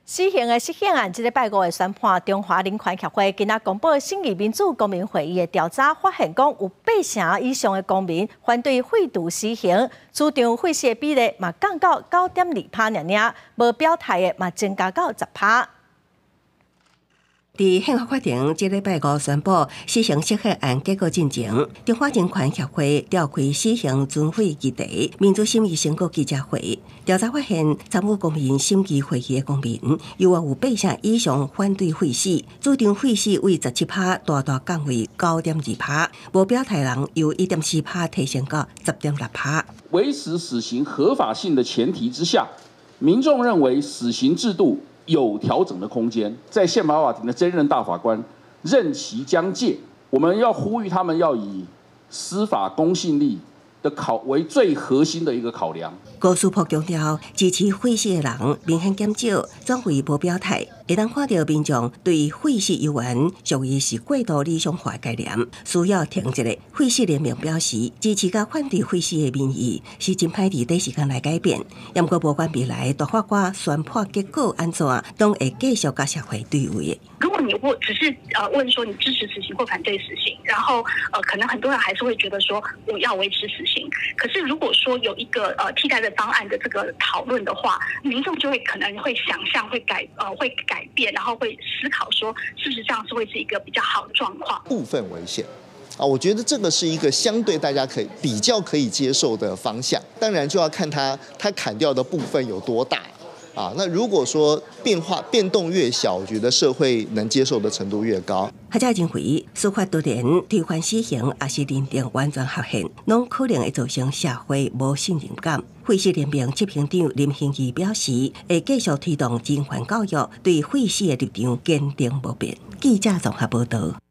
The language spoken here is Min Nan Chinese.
死刑的釋憲案，這禮拜五會宣判。中華人權協會今仔公布審議民主公民會議的調查，發現講有八成以上的公民反對廢除死刑，主張廢死的比例嘛降到9.2趴爾爾，無表態的嘛增加到10趴。佇憲法法庭這禮拜五宣布死刑釋憲案結果進前，中華人權協會召開死刑存廢議題民主審議成果記者會，調查發現，參與公民審議會議的公民，猶有八成以上反對廢死，主張廢死為17趴大大降為9.2趴，無表態人由1.4趴提升到10.6趴。維持死刑合法性的前提之下，民眾認為死刑制度有調整的空間，在憲法法庭的這任大法官任期將屆，我們要呼籲他們要以司法公信力的考為最核心的一個考量。高斯珀強調，支持廢死的人明顯減少，轉為無表態。會當看著民眾對廢死猶原屬於是過度理想化概念，需要停一下。廢死聯盟表示，支持佮反對廢死的民意是真歹佇短時間來改變。毋過無管未來大法官宣判結果按怎，攏會繼續佮社會對話。如果你問只是問說你支持死刑或反對死刑，然後可能很多人還是會覺得說我要維持死刑。可是如果說有一個替代的方案的這個討論的話，民眾就會可能會想象會改變，然後會思考說，是不是這樣是會是一個比較好的狀況。部分違憲啊，我覺得這個是一個相對大家可以比較可以接受的方向。當然就要看他砍掉的部分有多大啊。那如果說變化變動越小，我覺得社會能接受的程度越高。學者認為，司法突然推翻死刑，抑是認定完全合憲，攏可能會造成社會無信任感。廢死聯盟執行長林興義表示，會繼續推動人權教育，對廢死的立場堅定不變。記者綜合報道。